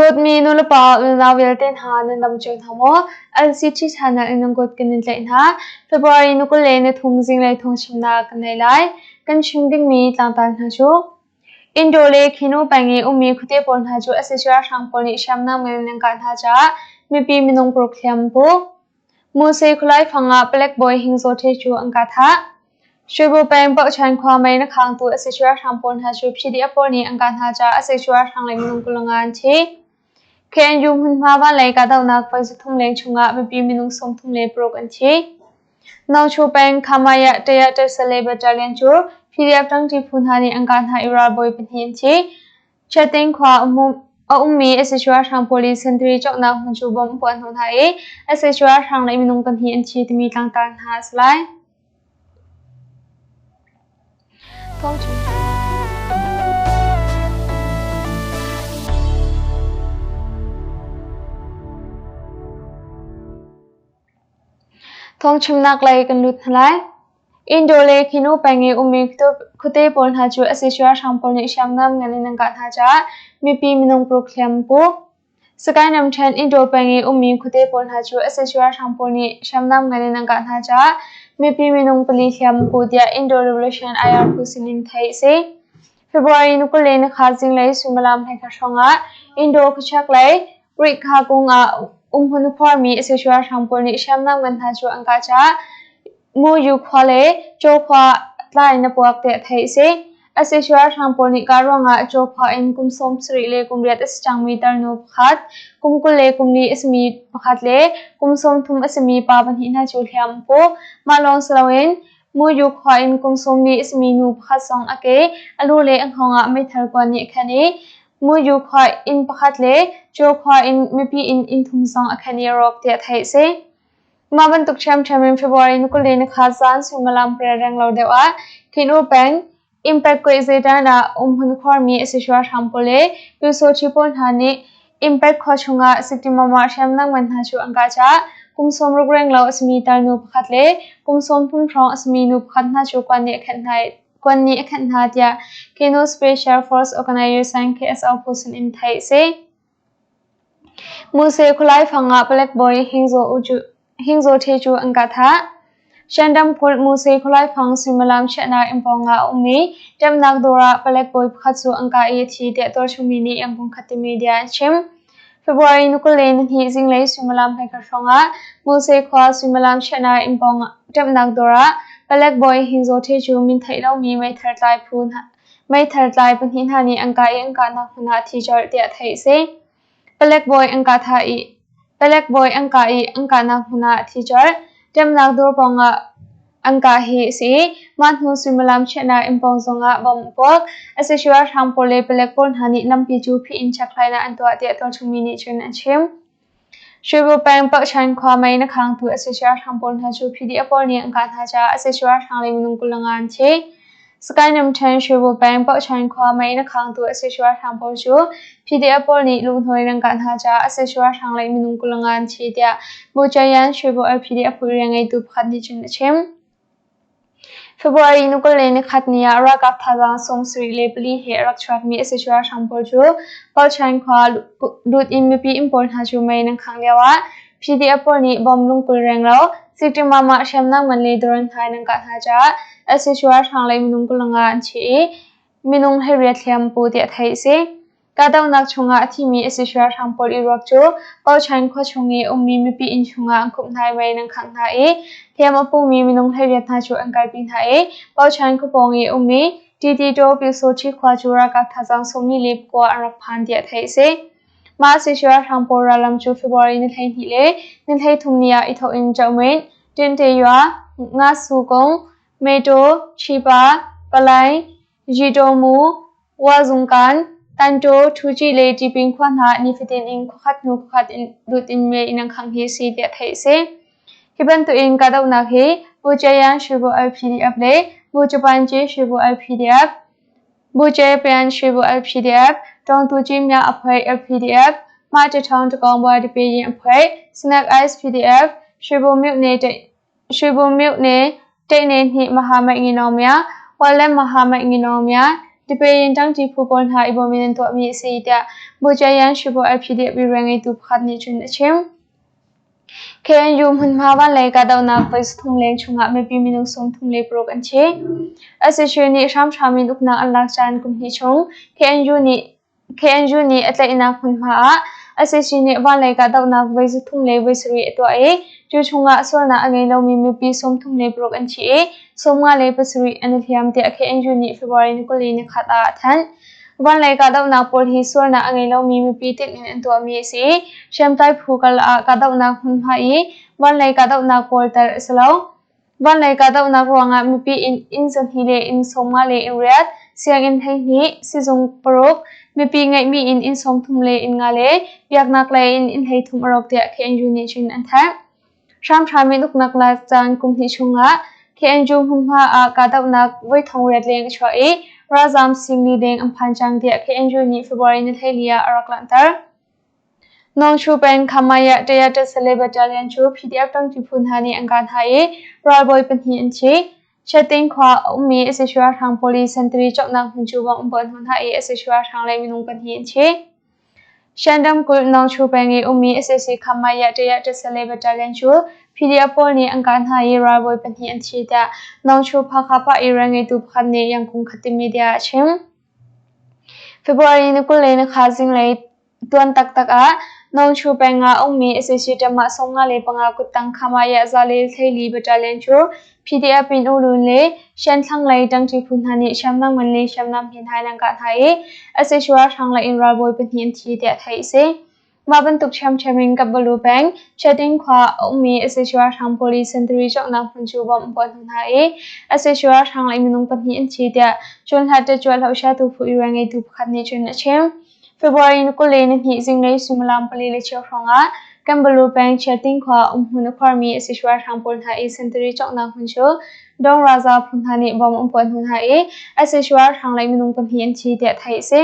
Dawtmi nulepa unau vialte hna nan dam cio hna maw? LCT channel in nan kut kan in tlaih hna. February ni 23 zinglei thawngchimnak kan nei lai. Kan chim dingmi tlangtar hna cu Indo le Khinu peng i ummi khuate pawl hna cu sac ralhrang pawl nih hriamnam in an kah hna caah mipi minung paruk hliam an pu. Muse khualai fang ah palek bawi Hing Zaw Htwe cu an kah thah. Shwebo peng Pauchan khua mei na khangtu sac ralhrang pawl hna cu PDF pawl nih an kah hna caah sac ralhrang le minung 25 an thi. KNU hmunhma vanlei kahdohnak voi 3 leng chungah mipi minung 36 an thi. Nongchu peng Khamaya Taya Tersale Battalion cu PDF ṭangṭi phu hna nih an kah hna i ralbawi pahnih an thi. Chiating khua a ummi sac ralhrang pawl i sentari cawknak hmun cu bomb an puah hnawh hna i sac ralhrang le minung pahnih an thi timi tlangtar hna a si lai. Thawngchimnak lei kan lut hna lai. Indo le Khinu peng i ummi khuate pawl hna cu sac ralhrang pawl nih hriamnam ngan in an kah hna caah mipi minung paruk hliam an pu. Sagaing ramṭhen Indo peng i ummi khuate pawl hna cu sac ralhrang pawl nih hriamnam ngan in an kah hna caah mipi minung pali hliam an pu tiah Indo Revolution IR phu sinin theih a si. February ni 24 zinglei suimilam 12 hrawng ah Indo khuachak lei Rihkha kung ah umhmun khuarmi sac ralhrang pawl nih hriamnam ngan hna cu an kah caah Muyu khua le Caw khua tlai na puak tiah theih a si. Sac ralhrang pawl nih kah ruangah Caw khua in kum 70 le kum riat a si cangmi tarnu pakhat, kum 24 a simi pakhat le kum 30 a simi pa pahnih hna cu hliam an pu. Mah lawng si loin Muyu khua in kum 40 a simi nu pakhat zong a ke, a lu le a hngawng ah meithal kuan nih a khen i Muyu khua inn pakhat le Caw khua in mipi inn inn thum zong a khen i a rawk tiah theih a si. Mah bantuk ṭhiamṭhiam in February ni 24 zan suimilam pariat renglo deuh ah Khin-U peng Impact Kuih Zeidan ah umhmun khuarmi sac ralhrang pawl le Pyusawhti pawl hna nih Impact khua chungah Sitimama hriamnam ngan hna cu an kah caah kum 60 renglo a simi tarnu pakhat le kum 30 hrawng a simi nu pakhat hna cu kuan nih a khenh hna kuan nih a khenh hna tiah Kino Special Force Organization KSO phu sinin theih a si. Muse khualai fang ah palek bawi Hing Zaw Htwe cu an kah thah. Shan ramkulh Muse khualai fang suimilam chiahnak inn pawngah a ummi ṭemnak dawr ah palek bawi pakhat cu an kah i a thi tiah tualchungmi nih Yangon Khatte media an chim. February ni 22 zinglei suimilam 12 hrawngah Muse khua suimilam chiahnak inn pawng ṭemnak dawr ah palek bawi Hing Zaw Htwe cu min theih lomi meithal tlai phu hna Meithal tlai pahnih hna nih an kah i an kahnak hmun ah a thi colh tiah theih a si. Palek bawi an kah thah i palek bawi an kah i an kahnak hmun ah a thi colh. Ṭemnak dawr pawngah an kah hi a si i mah hnu suimilam chiahnak inn pawng zongah bomb a puak. Sac ralhrang pawl le palek pawl hna nih lampi cu phih in chekhlainak an tuah tiah tualchungmi nih cun an chim. Shwebo peng Pauchan khua mei na khangtu sac ralhrang pawl hna cu PDF pawl nih an kah hna caah sac ralhrang le minung 25 an thi. Sagaing ramṭhen Shwebo peng Pauchan khua mei na khangtu sac ralhrang pawl cu PDF pawl nih lunghnuai in an kah hna caah sac ralhrang le minung 25 an thi tiah Buchayan Shwebo LPDF phu rianngeitu pakhat nih cun a chim. February ni 21 ni ah ralkap thazaang 74 he a rak chuakmi sac ralhrang pawl cu Pauchan khua lut in mipi inn pawl hna cu mei an khangh lio ah PDF pawl nih bomb lungkul renglo Sikṭimam ah hriamnam ngan le drone hna in an kah hna caah sac ralhrang le minung 25 an thi i minung 18 hliam pu tiah theih a si. Kahdohnak chungah a thimi sac ralhrang pawl i ruak cu Pauchan khua chung i ummi mipi inn chungah an khumh hna i mei in an khangh hna i hliam a pumi minung 18 hna cu an kalpi hna i Pauchan khua pawng i ummi Tititaw Pyusawṭhi khua cu ralkap thazaang 49 an rak phan tiah theih a si. Mah sac ralhrang pawl rallam cu February ni 12 le ni 13 ni ah i thawk in Ṭohmit, Tinteyua, Ngasukung, Metaw, Chipa, Palai, Jitomu, Wazungkan, Tantaw, Ṭhuci le Ṭipin khua hna nifatin in khuakhat hnu khuakhat in lut in mei in an khangh hi a si tiah theih a si. Hi bantukin kahdohnak hi Pu Jayan Shibu LPDF le Pu Japanji Shibu LPDF, Bu Jayapian Shibu LPDF, Tawngtu Cimya Aphoi LPDF, Mah Ṭaṭhawng Ṭakawng Bua Dipeyin Aphoi, Snack Ice PDF, Shibu Myone Shwebo myo ne Ṭeihne hnih Maha Maih Nginomya, Walem Maha Maih Nginomya, Tipein ṭangṭi phu pawl hna i bawm in an tuahmi a si tiah Bujayan Shibo LPDF rianngeitu pakhat nih cun a chim. KNU hmunhma vanlei kahdohnak voi thum leng chungah mipi minung 36 an thi. SHU nih hramhram in uknak an lak caan kum hnih chung KNU nih a tlaihnak hmunhma ah SAC nih vanlei kahdohnak voi 37 a tuah i cu chungah sualnak a ngei lomi mipi 36 an thi i 57 an i hliam tiah KNU nih February ni 24 ah a thanh. Vanlei kahdohnak pawl hi sualnak a ngei lomi mipi tinh in an tuahmi a si i hriamtlai phu kal ah kahdohnak hmunhma i vanlei kahdohnak pawl telh a si lo. Vanlei kahdohnak ruangah mipi inn 200 le inn 58, sianginn 12, sizung paruk, mipi ngeihmi inn 30 le inn nga le biaknak lei in inn 33 a rawk tiah KNU nih cun an thanh. Hramhram in uknak lak caan kum hnih chungah KNU hmunhma ah kahdohnak voi 8,000 leng a chuah i ralzaam singli deng an phan cang tiah KNU nih February ni 14 ah a rak langhter. Nawngchu peng Khamaya Tayatasale Battalion cu PDF ṭangṭi phu hna nih an kah hna i ralbawi pahnih an thi. Chiating khua a ummi sac ralhrang police sentari cawknak hmun cu bawm an buah hnu hna i sac ralhrang le minung pahnih an thi. Shan ramkulh Nawngchu peng i ummi sac Khamaya Tayatasale Battalion cu PDF pawl nih an kah hna i ralbawi pahnih an thi tiah Nawngchu Phakha pah i rianngeitu pakhat nih Yangkung Khatin Media ah a chim. February ni 24 zinglei tuan taktak ah Nawngchu peng ah a ummi sac ṭamah 55 kuttang Khamaya Zalel Thlei Battalion cu PDF in U Lun le Shan thlanglei ṭangṭi phu hna nih hriamnam ngan le hriamnam hme hna in an kah hna i sac ralhrang lei in ralbawi pahnih an thi tiah theih a si. Mah bantuk ṭhiamṭhiam in Kapbalu peng, Chiating khua a ummi sac ralhrang police sentari cawknak hmun cu bomb an puah hnu hna i sac ralhrang lei minung pahnih an thi tiah Cunhlat ṭaṭuah hlohsiatu phu i rianngeitu pakhat nih cun a chim. February ni 22 zinglei suimilam pali le cheu hrawngah Kanbalu peng Chiating khua umhmun a khuarmi sac ralhrang pawl hna i sentari cawknak hmun cu Dong Raza phu hna nih bomb an puah hnu hna i sac ralhrang lei minung pahnih an thi tiah theih a si.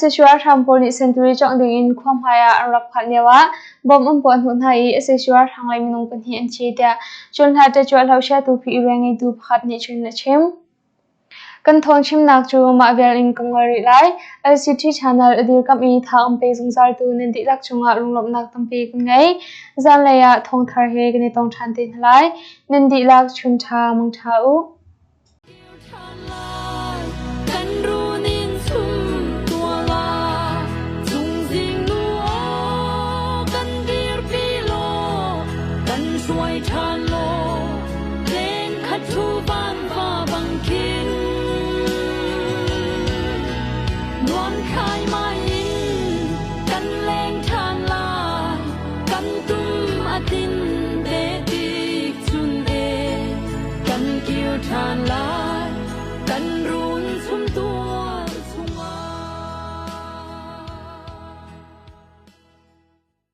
Sac ralhrang pawl nih sentari cawngh dingin khua hmai ah an rak phanh lioah bomb an puah hnawh hna i sac ralhrang lei minung pahnih an thi tiah Cunhla ṭaṭuah hlohsiatu phi rianngeitu pakhat nih cun a chim. Kan thawng chimnak cu mah vial in ka ngol rih lai. LCT channel a dirkamh i tha an pe zungzaltu nan dihlak cungah lunglawmhnak tampi kan ngei. Zanlei ah thawngthar he kan i tong ṭhan te hna lai. Nan dihlak chun ṭha mang ṭha u. Kan kir ṭhan lai kan ru